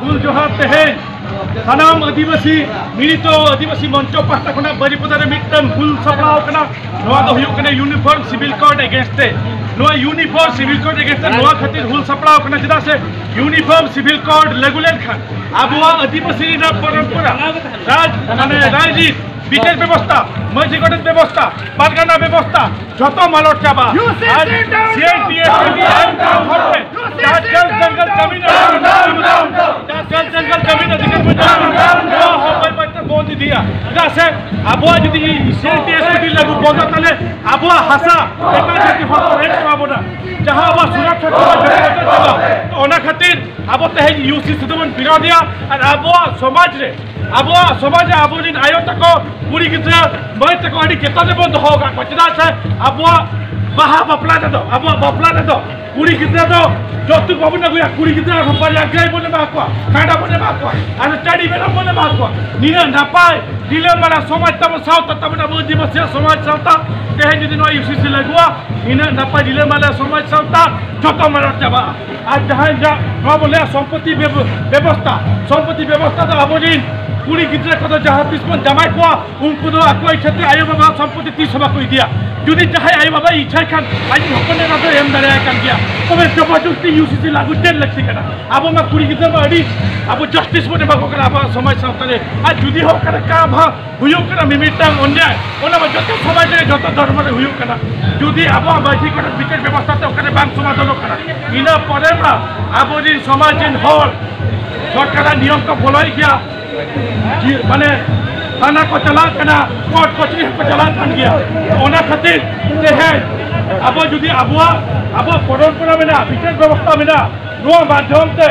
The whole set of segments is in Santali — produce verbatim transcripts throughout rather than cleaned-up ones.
ᱦᱩᱞ ᱡᱚᱦᱟᱨ᱾ ᱛᱮᱦᱮᱧ ᱥᱟᱱᱟᱢ ᱟᱹᱫᱤᱵᱟᱹᱥᱤ ᱢᱤᱲᱤᱛᱚ ᱟᱹᱫᱤᱵᱟᱹᱥᱤ ᱢᱚᱧᱪᱚ ᱯᱟᱦᱴᱟ ᱠᱷᱚᱱᱟᱜ ᱵᱟᱹᱨᱤᱯᱟᱫᱟ ᱨᱮ ᱢᱤᱫᱴᱟᱝ ᱦᱩᱞ ᱥᱟᱯᱲᱟᱣ ᱟᱠᱟᱱᱟ᱾ ᱱᱚᱣᱟ ᱫᱚ ᱦᱩᱭᱩᱜ ᱠᱟᱱᱟ Uniform Civil Code against ᱛᱮ᱾ ᱱᱚᱣᱟ Uniform Civil Code against ᱛᱮ ᱱᱚᱣᱟ ᱠᱷᱟᱹᱛᱤᱨ ᱦᱩᱞ ᱥᱟᱯᱲᱟᱣ ᱟᱠᱟᱱᱟ, ᱪᱮᱫᱟᱜ ᱥᱮ Uniform Civil Code ᱞᱟᱹᱜᱩ ᱞᱮᱱᱠᱷᱟᱱ ᱟᱵᱚᱣᱟᱜ ᱟᱹᱫᱤᱵᱟᱹᱥᱤ ᱨᱮᱱᱟᱜ ᱯᱚᱨᱚᱢᱯᱚᱨᱟ, ᱨᱟᱡᱽ, ᱢᱟᱱᱮ ᱨᱟᱡᱽᱱᱤᱛ, ᱵᱤᱪᱟᱹᱨ ᱵᱮᱵᱚᱥᱛᱟ, ᱢᱟᱹᱡᱷᱤ ᱜᱚᱰᱮᱛ ᱵᱮᱵᱚᱥᱛᱟ, ᱯᱟᱨᱜᱟᱱᱟ ᱵᱮᱵᱚᱥᱛᱟ, ᱡᱷᱚᱛᱚ ᱢᱟᱞᱚᱴ ᱪᱟᱵᱟ᱾ ᱟᱨ CAAC ᱟᱹᱰᱤ ᱟᱭᱢᱟ ᱦᱚᱲ ᱛᱮ ᱡᱟᱦᱟᱸ ᱡᱚᱞ ᱡᱚᱝᱜᱚᱞ ᱠᱟᱹᱢᱤ ᱨᱮ, ᱡᱟᱦᱟᱸ ᱡᱚᱞ ᱡᱚᱝᱜᱚᱞ ᱠᱟᱹᱢᱤ ᱨᱮ ᱚᱫᱷᱤᱠᱟᱨ ᱵᱚᱱ ᱧᱟᱢ ᱟᱠᱟᱫᱟ, ᱱᱚᱣᱟ ᱦᱚᱸ ᱵᱟᱹᱭ ᱵᱟᱹᱭ ᱛᱮ ᱵᱚᱱᱫ ᱤᱫᱤᱭᱟ᱾ ᱪᱮᱫᱟᱜ ᱥᱮ ᱟᱵᱚᱣᱟᱜ ᱡᱩᱫᱤ CAAC ᱡᱩᱫᱤ ᱞᱟᱹᱜᱩ ᱵᱚᱱᱫᱚ, ᱛᱟᱦᱞᱮ ᱟᱵᱚᱣᱟᱜ ᱦᱟᱥᱟ ᱮᱴᱟᱜ ᱡᱟᱹᱛᱤ ᱦᱚᱲ ᱠᱚ ᱨᱮᱡ ᱪᱟᱵᱟ ᱵᱚᱱᱟ, ᱡᱟᱦᱟᱸ ᱟᱵᱚᱣᱟᱜ ᱥᱩᱨᱚᱠᱷᱟ ᱠᱚ ᱡᱚᱛᱚ ᱵᱚᱱ ᱪᱟᱵᱟ᱾ ᱛᱚ, ᱚᱱᱟ ᱠᱷᱟᱹᱛᱤᱨ ᱟᱵᱚ ᱛᱮᱦᱮᱧ UCC ᱫᱚᱵᱚᱱ ᱵᱤᱨᱳᱫᱷ ᱮᱫᱟ᱾ ᱟᱨ ᱟᱵᱚᱣᱟᱜ ᱥᱚᱢᱟᱡᱽ ᱨᱮ, ᱟᱵᱚᱣᱟᱜ ᱥᱚᱢᱟᱡᱽ ᱨᱮ ᱟᱵᱚᱨᱮᱱ ᱟᱭᱳ ᱛᱟᱠᱚ, ᱠᱩᱲᱤ ᱜᱤᱫᱽᱨᱟᱹ, ᱢᱟᱹᱭ ᱛᱟᱠᱚ ᱟᱹᱰᱤ ᱪᱮᱛᱟᱱ ᱨᱮᱵᱚᱱ ᱫᱚᱦᱚ ᱟᱠᱟᱫ ᱠᱚᱣᱟ᱾ ᱪᱮᱫᱟᱜ ᱥᱮ ᱟᱵᱚᱣᱟᱜ ᱵᱟᱦᱟ ᱵᱟᱯᱞᱟ ᱨᱮᱫᱚ, ᱟᱵᱚᱣᱟᱜ ᱵᱟᱯᱞᱟ ᱨᱮᱫᱚ ᱠᱩᱲᱤ ᱜᱤᱫᱽᱨᱟᱹ ᱫᱚ ᱡᱚᱛᱚ ᱵᱟᱵᱚᱱ ᱟᱹᱜᱩᱭᱟ᱾ ᱠᱩᱲᱤ ᱜᱤᱫᱽᱨᱟᱹ ᱟᱨᱦᱚᱸ ᱵᱟᱨᱭᱟ ᱜᱟᱹᱭ ᱵᱚᱱ ᱮᱢᱟ ᱠᱚᱣᱟ, ᱠᱟᱰᱟ ᱵᱚᱱ ᱮᱢᱟ ᱠᱚᱣᱟ, ᱟᱨ ᱪᱟᱹᱰᱤ ᱢᱮᱨᱚᱢ ᱵᱚᱱ ᱮᱢᱟ ᱠᱚᱣᱟ᱾ ᱱᱤᱱᱟᱹᱜ ᱱᱟᱯᱟᱭ ᱨᱤᱞᱟᱹᱢᱟᱞᱟ ᱥᱚᱢᱟᱡᱽ ᱛᱟᱵᱚᱱ, ᱥᱟᱶᱛᱟ ᱛᱟᱵᱚᱱ, ᱟᱵᱚ ᱟᱹᱫᱤᱵᱟᱹᱥᱤᱭᱟᱜ ᱥᱚᱢᱟᱡᱽ ᱥᱟᱶᱛᱟ᱾ ᱛᱮᱦᱮᱧ ᱡᱩᱫᱤ ᱱᱚᱣᱟ UCC ᱞᱟᱹᱜᱩᱜᱼᱟ, ᱱᱤᱱᱟᱹᱜ ᱱᱟᱯᱟᱭ ᱨᱤᱞᱟᱹᱢᱟᱞᱟ ᱥᱚᱢᱟᱡᱽ ᱥᱟᱶᱛᱟ ᱡᱚᱛᱚ ᱢᱟᱞᱚᱴ ᱪᱟᱵᱟᱜᱼᱟ᱾ ᱟᱨ ᱡᱟᱦᱟᱸᱭ ᱡᱟ-, ᱱᱚᱣᱟ ᱵᱚᱱ ᱞᱟᱹᱭᱟ ᱥᱚᱢᱯᱚᱛᱤ ᱵᱮᱵ-, ᱵᱮᱵᱚᱥᱛᱟ, ᱥᱚᱢᱯᱚᱛᱤ ᱵᱮᱵᱚᱥᱛᱟ ᱫᱚ ᱟᱵᱚᱨᱮᱱ ᱠᱩᱲᱤ ᱜᱤᱫᱽᱨᱟᱹ ᱠᱚᱫᱚ ᱡᱟᱦᱟᱸ ᱛᱤᱥ ᱵᱚᱱ ᱡᱟᱶᱟᱭ ᱠᱚᱣᱟ, ᱩᱱᱠᱩ ᱫᱚ ᱟᱠᱚᱣᱟᱜ ᱤᱪᱪᱷᱟᱹ ᱛᱮ ᱟᱭᱳ ᱵᱟᱵᱟᱣᱟᱜ ᱥᱚᱢᱯᱚᱛᱤ ᱛᱤᱥ ᱦᱚᱸ ᱵᱟᱠᱚ ᱤᱫᱤᱭᱟ᱾ ᱡᱩᱫᱤ ᱡᱟᱦᱟᱸᱭ ᱟᱭᱳ ᱵᱟᱵᱟᱭ ᱤᱪᱪᱷᱟᱭ ᱠᱷᱟᱱ ᱟᱡ ᱦᱚᱯᱚᱱ ᱮᱨᱟ ᱫᱚᱭ ᱮᱢ ᱫᱟᱲᱮᱭᱟᱭ ᱠᱟᱱ ᱜᱮᱭᱟ᱾ ᱛᱚᱵᱮ ᱡᱚᱵᱚᱨᱡᱚᱥᱛᱤ UCC ᱞᱟᱹᱜᱩ ᱪᱮᱫ ᱞᱟᱹᱠᱛᱤ ᱠᱟᱱᱟ? ᱟᱵᱚ ᱢᱟ ᱠᱩᱲᱤ ᱜᱤᱫᱽᱨᱟᱹ ᱢᱟ ᱟᱹᱰᱤ ᱟᱵᱚ justice ᱵᱚᱱ ᱮᱢᱟ ᱠᱚ ᱠᱟᱱᱟ ᱟᱵᱚᱣᱟᱜ ᱥᱚᱢᱟᱡᱽ ᱥᱟᱶᱛᱟ ᱨᱮ᱾ ᱟᱨ ᱡᱩᱫᱤ ᱦᱚᱸ ᱚᱱᱠᱟ ᱠᱟᱢ ᱦᱚᱸ ᱦᱩᱭᱩᱜ ᱠᱟᱱᱟ ᱢᱤᱢᱤᱫᱴᱟᱝ ᱚᱱᱭᱟᱭ, ᱚᱱᱟ ᱢᱟ ᱡᱚᱛᱚ ᱥᱚᱢᱟᱡᱽ ᱨᱮ, ᱡᱚᱛᱚ ᱫᱷᱚᱨᱢᱚ ᱨᱮ ᱦᱩᱭᱩᱜ ᱠᱟᱱᱟ᱾ ᱡᱩᱫᱤ ᱟᱵᱚᱣᱟᱜ ᱢᱟᱹᱡᱷᱤ ᱜᱚᱰᱮᱛ ᱵᱤᱪᱟᱹᱨ ᱵᱮᱵᱚᱥᱛᱷᱟ ᱛᱮ ᱚᱠᱟᱨᱮ ᱵᱟᱝ ᱥᱚᱢᱟᱫᱷᱟᱱᱚᱜ ᱠᱟᱱᱟ, ᱤᱱᱟᱹ ᱯᱚᱨᱮ ᱢᱟ ᱟᱵᱚᱨᱮᱱ ᱥᱚᱢᱟᱡᱽ ᱨᱮᱱ ᱦᱚᱲ ᱥᱚᱨᱠᱟᱨᱟᱜ ᱱᱤᱭᱚᱢ ᱠᱚ ᱯᱷᱚᱞᱚᱭᱮᱫ ᱜᱮᱭᱟ᱾ ᱡᱤ-, ᱢᱟᱱᱮ ᱛᱷᱟᱱᱟ ᱠᱚ ᱪᱟᱞᱟᱜ ᱠᱟᱱᱟ, ᱠᱳᱨᱴ ᱠᱚᱪᱟᱹᱨᱤ ᱦᱚᱸᱠᱚ ᱪᱟᱞᱟᱜ ᱠᱟᱱ ᱜᱮᱭᱟ᱾ ᱚᱱᱟ ᱠᱷᱟᱹᱛᱤᱨ ᱛᱮᱦᱮᱧ ᱟᱵᱚ ᱡᱩᱫᱤ ᱟᱵᱚᱣᱟᱜ, ᱟᱵᱚᱣᱟᱜ ᱯᱚᱨᱚᱢᱯᱚᱨᱟ ᱢᱮᱱᱟᱜᱼᱟ, ᱵᱤᱪᱟᱹᱨ ᱵᱮᱵᱚᱥᱛᱷᱟ ᱢᱮᱱᱟᱜᱼᱟ, ᱱᱚᱣᱟ ᱢᱟᱫᱽᱫᱷᱚᱢ ᱛᱮ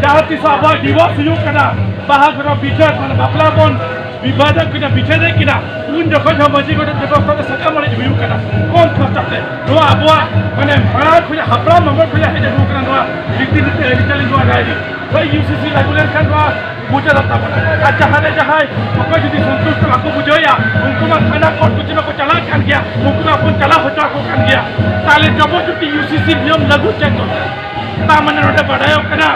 ᱡᱟᱦᱟᱸ ᱛᱤᱥ ᱟᱵᱚᱣᱟᱜ divorce ᱦᱩᱭᱩᱜ ᱠᱟᱱᱟ, ᱵᱟᱦᱟ ᱜᱷᱚᱨᱚ ᱵᱤᱪᱟᱹᱨ, ᱢᱟᱱᱮ ᱵᱟᱯᱞᱟ ᱵᱚᱱ ᱵᱤᱵᱟᱫᱮᱫ ᱠᱤᱱᱟ, ᱵᱤᱪᱟᱹᱨᱮᱫ ᱠᱤᱱᱟ, ᱩᱱ ᱡᱚᱠᱷᱚᱱ ᱦᱚᱸ ᱢᱟᱹᱡᱷᱤ ᱜᱚᱰᱮᱛ ᱵᱮᱵᱚᱥᱛᱷᱟ ᱨᱮ ᱥᱟᱠᱟᱢ ᱚᱲᱮᱡ ᱦᱩᱭᱩᱜ ᱠᱟᱱᱟ ᱠᱚᱢ ᱠᱷᱚᱨᱪᱟ ᱛᱮ᱾ ᱱᱚᱣᱟ ᱟᱵᱚᱣᱟᱜ ᱢᱟᱱᱮ ᱢᱟᱲᱟᱝ ᱠᱷᱚᱱᱟᱜ ᱦᱟᱯᱲᱟᱢ ᱟᱢᱚᱞ ᱠᱷᱚᱱᱟᱜ ᱦᱮᱡ ᱟᱹᱜᱩ ᱠᱟᱱᱟ ᱱᱚᱣᱟ ᱨᱤᱛᱤ ᱱᱤᱛᱤ ᱟᱹᱨᱤᱪᱟᱹᱞᱤ, ᱱᱚᱣᱟ ᱨᱟᱭᱨᱤᱛ᱾ ᱦᱳᱭ, UCC ᱞᱟᱹᱜᱩ ᱞᱮᱱᱠᱷᱟᱱ ᱱᱚᱣᱟ ᱢᱩᱪᱟᱹᱫᱚᱜ ᱛᱟᱵᱚᱱᱟ᱾ ᱟᱨ ᱡᱟᱦᱟᱸ ᱨᱮ ᱡᱟᱦᱟᱸᱭ ᱚᱠᱚᱭ ᱡᱩᱫᱤ ᱥᱚᱱᱛᱩᱥᱴ ᱵᱟᱠᱚ ᱵᱩᱡᱷᱟᱹᱣᱮᱫᱼᱟ, ᱩᱱᱠᱩ ᱢᱟ ᱛᱷᱟᱱᱟ ᱠᱳᱨᱴ ᱠᱚᱪᱮ ᱢᱟᱠᱚ ᱪᱟᱞᱟᱜ ᱠᱟᱱ ᱜᱮᱭᱟ, ᱩᱱᱠᱩ ᱢᱟ ᱵᱚᱱ ᱪᱟᱞᱟᱣ ᱦᱚᱪᱚ ᱟᱠᱚ ᱠᱟᱱ ᱜᱮᱭᱟ᱾ ᱛᱟᱦᱚᱞᱮ ᱡᱚᱵᱚᱨᱡᱚᱥᱴᱤ UCC ᱱᱤᱭᱚᱢ ᱞᱟᱹᱜᱩ ᱪᱮᱫ ᱫᱚᱨᱠᱟᱨ? ᱛᱟ ᱢᱟᱱᱮ ᱱᱚᱰᱮ ᱵᱟᱰᱟᱭᱚᱜ ᱠᱟᱱᱟ,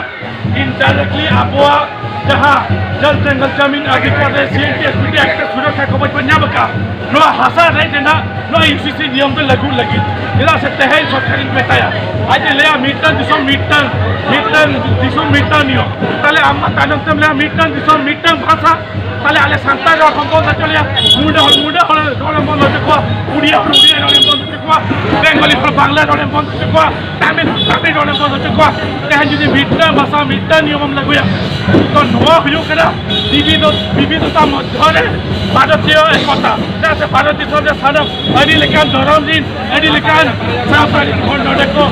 indirectly ᱟᱵᱚᱣᱟᱜ ᱡᱟᱦᱟᱸ ᱡᱚᱞ ᱡᱚᱝᱜᱚᱞ ᱡᱟᱢᱤᱱ ᱚᱫᱷᱤᱠᱟᱨ ᱨᱮ C N T S P T act ᱥᱩᱨᱚᱠᱠᱷᱟ ᱠᱚᱵᱚᱡ ᱵᱚᱱ ᱧᱟᱢ ᱟᱠᱟᱫ, ᱱᱚᱣᱟ ᱦᱟᱥᱟ ᱨᱮᱡ ᱨᱮᱱᱟᱜ ᱱᱚᱣᱟ ᱤᱭᱩ ᱥᱤ ᱥᱤ ᱱᱤᱭᱚᱢ ᱫᱚ ᱞᱟᱹᱜᱩ ᱞᱟᱹᱜᱤᱫ᱾ ᱪᱮᱫᱟᱜ ᱥᱮ ᱛᱮᱦᱮᱧ ᱥᱚᱨᱠᱟᱨᱤᱧ ᱢᱮᱛᱟᱭᱟ, ᱟᱡ ᱮ ᱞᱟᱹᱭᱟ ᱢᱤᱫᱴᱟᱝ ᱫᱤᱥᱚᱢ ᱢᱤᱫᱴᱟᱝ, ᱢᱤᱫᱴᱟᱝ ᱫᱤᱥᱚᱢ ᱢᱤᱫᱴᱟᱝ ᱱᱤᱭᱚᱢ, ᱛᱟᱦᱞᱮ ᱟᱢ ᱢᱟ ᱛᱟᱭᱱᱚᱢ ᱛᱮᱢ ᱞᱟᱹᱭᱟ ᱢᱤᱫᱴᱟᱝ ᱫᱤᱥᱚᱢ ᱢᱤᱫᱴᱟᱝ ᱵᱷᱟᱥᱟ᱾ ᱛᱟᱦᱞᱮ ᱟᱞᱮ ᱥᱟᱱᱛᱟᱲ ᱨᱚᱲ ᱦᱚᱸ ᱵᱚᱱᱫ ᱦᱚᱪᱚ ᱞᱮᱭᱟ, ᱢᱩᱱᱰᱟ ᱦᱚᱲ ᱢᱩᱱᱰᱟ ᱦᱚᱲ ᱨᱚᱲ ᱮᱢ ᱵᱚᱱᱫ ᱦᱚᱪᱚ ᱠᱚᱣᱟ, ᱩᱲᱤᱭᱟ ᱦᱚᱲ ᱩᱲᱤᱭᱟ ᱨᱚᱲ ᱮᱢ ᱵᱚᱱᱫ ᱦᱚᱪᱚ ᱠᱚᱣᱟ, ᱵᱮᱝᱜᱚᱞᱤ ᱦᱚᱲ ᱵᱟᱝᱞᱟ ᱨᱚᱲ ᱮᱢ ᱵᱚᱱᱫ ᱦᱚᱪᱚ ᱠᱚᱣᱟ, ᱛᱟᱢᱤᱞ ᱦᱚᱲ ᱛᱟᱢᱤᱞ ᱨᱚᱲ ᱮᱢ ᱵᱚᱱᱫ ᱦᱚᱪᱚ ᱠᱚᱣᱟ᱾ ᱛᱮᱦᱮᱧ ᱡᱩᱫᱤ ᱢᱤᱫᱴᱟᱝ ᱵᱷᱟᱥᱟ ᱢᱤᱫᱴᱟᱝ ᱱᱤᱭᱚᱢ ᱮᱢ ᱞᱟᱹᱜᱩᱭᱟ, ᱛᱚ ᱱᱚᱣᱟ ᱦᱩᱭᱩᱜ ᱠᱟᱱᱟ ᱵᱤᱵᱤᱫᱷᱚ-, ᱵᱤᱵᱤᱫᱷᱚᱛᱟ ᱢᱚᱫᱽᱫᱷᱚ ᱨᱮ ᱵᱷᱟᱨᱚᱛᱤᱭᱚ ᱮᱠᱚᱛᱟ᱾ ᱪᱮᱫᱟᱜ ᱥᱮ ᱵᱷᱟᱨᱚᱛ ᱫᱤᱥᱚᱢ ᱨᱮ ᱥᱟᱱᱟᱢ ᱟᱹᱰᱤ ᱞᱮᱠᱟᱱ ᱫᱷᱚᱨᱚᱢ ᱨᱤᱱ ᱟᱹᱰᱤ ᱞᱮᱠᱟᱱ ᱥᱟᱶᱛᱟ ᱨᱤᱱ ᱦᱚᱲ ᱱᱚᱰᱮ ᱠᱚ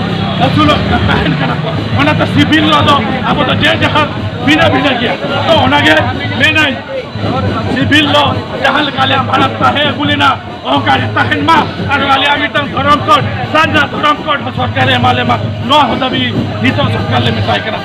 ᱟᱹᱥᱩᱞᱚᱜ ᱠᱟᱱ ᱛᱟᱦᱮᱱ ᱠᱟᱱᱟ ᱠᱚ᱾ ᱚᱱᱟᱛᱮ ᱥᱤᱵᱤᱞ ᱞᱚ ᱫᱚ ᱟᱵᱚ ᱫᱚ ᱡᱮ ᱡᱟᱦᱟᱸ ᱵᱷᱤᱱᱟᱹ ᱵᱷᱤᱱᱟᱹ ᱜᱮᱭᱟ᱾ ᱛᱚ ᱚᱱᱟᱜᱮ ᱢᱮᱱᱟᱹᱧ, ᱥᱤᱵᱤᱞ ᱞᱚ ᱡᱟᱦᱟᱸ ᱞᱮᱠᱟ ᱟᱞᱮᱭᱟᱜ ᱵᱷᱟᱨᱚᱛ ᱛᱟᱦᱮᱸ ᱟᱹᱜᱩ ᱞᱮᱱᱟ, ᱚᱱᱠᱟ ᱜᱮ ᱛᱟᱦᱮᱱ ᱢᱟ᱾ ᱟᱨ ᱟᱞᱮᱭᱟᱜ ᱢᱤᱫᱴᱟᱝ ᱫᱷᱚᱨᱚᱢ ᱠᱳᱰ, ᱥᱟᱨᱱᱟ ᱫᱷᱚᱨᱚᱢ ᱠᱳᱰ ᱦᱚᱸ ᱥᱚᱨᱠᱟᱨᱮ ᱮᱢᱟ ᱞᱮᱢᱟ, ᱱᱚᱣᱟ ᱦᱚᱸ ᱫᱟᱹᱵᱤ ᱱᱤᱛᱚᱜ ᱥᱚᱨᱠᱟᱨ ᱞᱮ ᱢᱮᱛᱟᱭ ᱠᱟᱱᱟ᱾